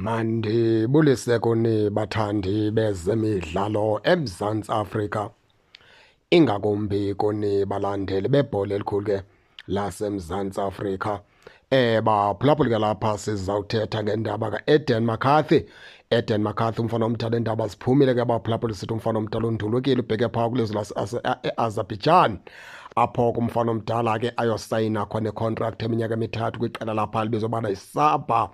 Mandibulise kuni bathandi bezemidlalo eMzantsi Afrika, ingakumbi kuni balandeli bebhola elikhulu ke laseMzantsi Afrika. Baphulaphuli ke lapha sizawuthetha ngendaba kaEden McCarthy. Eden McCarthy umfana omdala, iindaba ziphumile ke baphulaphuli, sithi umfana omdala undulukile ubheke phaa kwilizwe lase-Azerbaijan, apho kumfana omdala ke ayosayina khona icontract eminyaka emithathu kwiqela lapha libizwa ubana yiSabha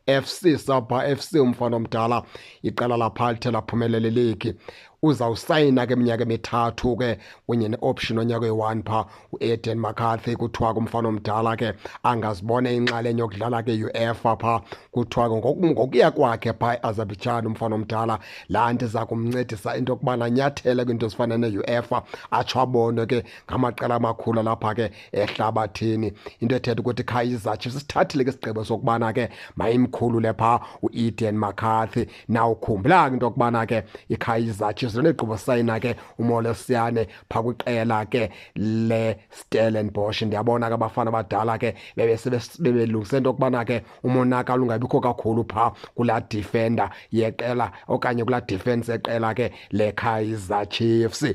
FC. Sabha FC umfana omdala, iqela lapha lithe laphumelela iligi. Uzawusayina ke iminyaka emithathu ke kunye ne-option onyaka oyi-1 phaa uEden McCarthy. Kuthiwa kumfana omdala ke angazibona inxalenye yokudlala ke UEFA phaa. Kuthiwa ke ngokuya kwakhe phaa eAzerbaijan umfana omdala, laa nto iza kumncedisa into yokubana anyathele kwiinto ezifana ne-UEFA, atsho abonwe ke ngamaqela amakhulu alapha ke ehlabathini. Into ethetha ukuthi iKaizer Chiefs sithathile ke isigqibo sokubana ke mayimkhulule phaa uEden McCarthy. Nawukhumbula ke into yokubana ke iKaizer Chiefs negqibo sayina ke uMolesiane phaa kwiqela ke le-Stellenbosch. Ndiyabona ke abafana abadala ke bebelungise into yokubana ke umonakalo ungabikho kakhulu phaa kulaa defender yeqela okanye kulaa defense yeqela ke leKaizer Chiefs.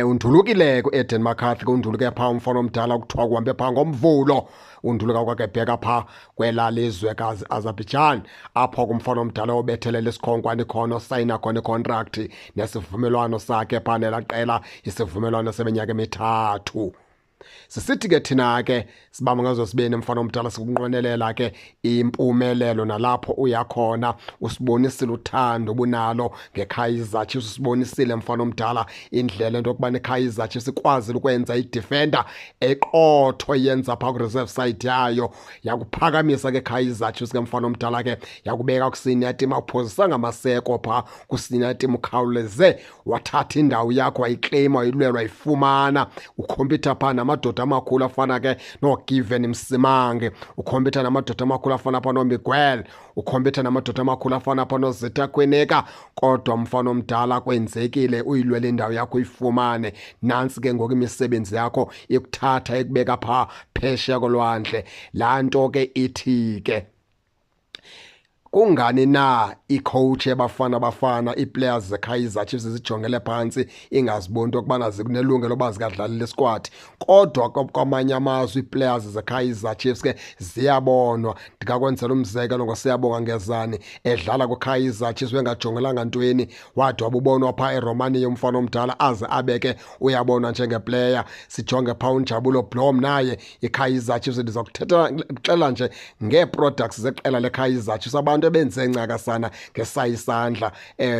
Undulukile kuEden McCarthy, unduluke phaa umfana omdala, kuthiwa kuhambe phaa ngoMvulo. Unduluka kwakhe bheka phaa kwelaa lizwekazi Azerbaijan, apho kumfana omdala obethelela isikhonkwane khona, osayina khona icontract nesivumelwano sakhe phaa nelaa qela, isivumelwano seminyaka emithathu. Sisithi ke thina ke sibamba ngazo sibini, mfana omdala, sikunqwenelela ke impumelelo nalapho uyakhona. Usibonisile uthando obunalo ngeKaizer Chiefs, usibonisile mfana omdala indlela into yokubana iKaizer Chiefs ikwazile ukwenza idefender eqotho yenza phaa ku-reserve side yayo, yakuphakamisa ke Kaizer Chiefs ke mfana omdala ke, yakubeka ku-senior team, awuphozisanga amaseko phaa ku-senior team, ukhawuleze wathatha indawo yakho, wayikleyima, wayilwela, wayifumana. Ukhompyutha phaa namadoda amakhulu afana ke nooGiven Msimange, ukhompyutha namadoda amakhulu afana phaa nooMiguel, ukhompyutha namadoda amakhulu afana phaa noZitha Kwinika. Kodwa mfana omdala kwenzekile uyilwele indawo yakho uyifumane. Nantsi ke ngoku imisebenzi yakho ikuthatha ikubeka phaa phesheya kolwandle. Laa nto ke ithi ke kungani na icoach yaBafana Bafana ii-players zeKaizer Chiefs zijongele phantsi, ingaziboni into yokubana zinelungelo loba zikadlalile isquad, kodwa kwamanye amazwe ii-players zeKaizer Chiefs ke ziyabonwa? Ndingakwenzela umzekelo ngoSiyabonga Ngezane edlala kwiKaizer Chiefs, bengajongelanga ntweni, wade wabubonwa phaa eRomania umfana omdala, aze abe ke uyabonwa njengeplayer. Sijonge phaa uNjabulo Blom naye iKaizer Chiefs. Ndiza kuthetha kuxela nje ngee-products zeqela leKaizer Chiefs, abantu ebenze ncakasana ngesayi isandla.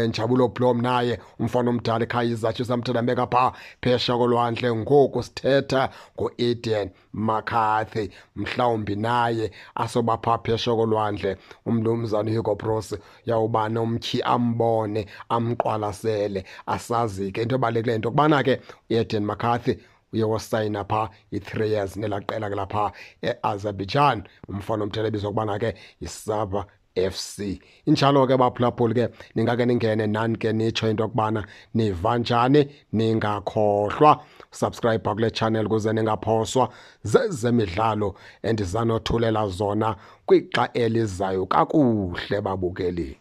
Njabulo Blom naye umfana omdala iKaizer Chiefs amthatha mbeka phaa phesheya kolwandle. Ngoku sithetha ngoEden McCarthy, mhlawumbi naye asoba phaa phesheya kolwandle, umnumzana Hugo Broos yawuba nomtyhi ambone amqwalasele. Asazi ke, into ebalulekileyo into yokubana ke uEden McCarthy uye wasayina phaa i-3 years nelaa qela ke lapha eAzerbaijan, umfana omdala ebizwa ukubana ke yiSabha FC. Injalo ke baphulaphuli ke, ningake ningene nani ke nitsho into yokubana niva njani. Ningakhohlwa subscribe kule channel ukuze ningaphoswa zezemidlalo endizanothulela zona kwixa elizayo. Kakuhle babukeli.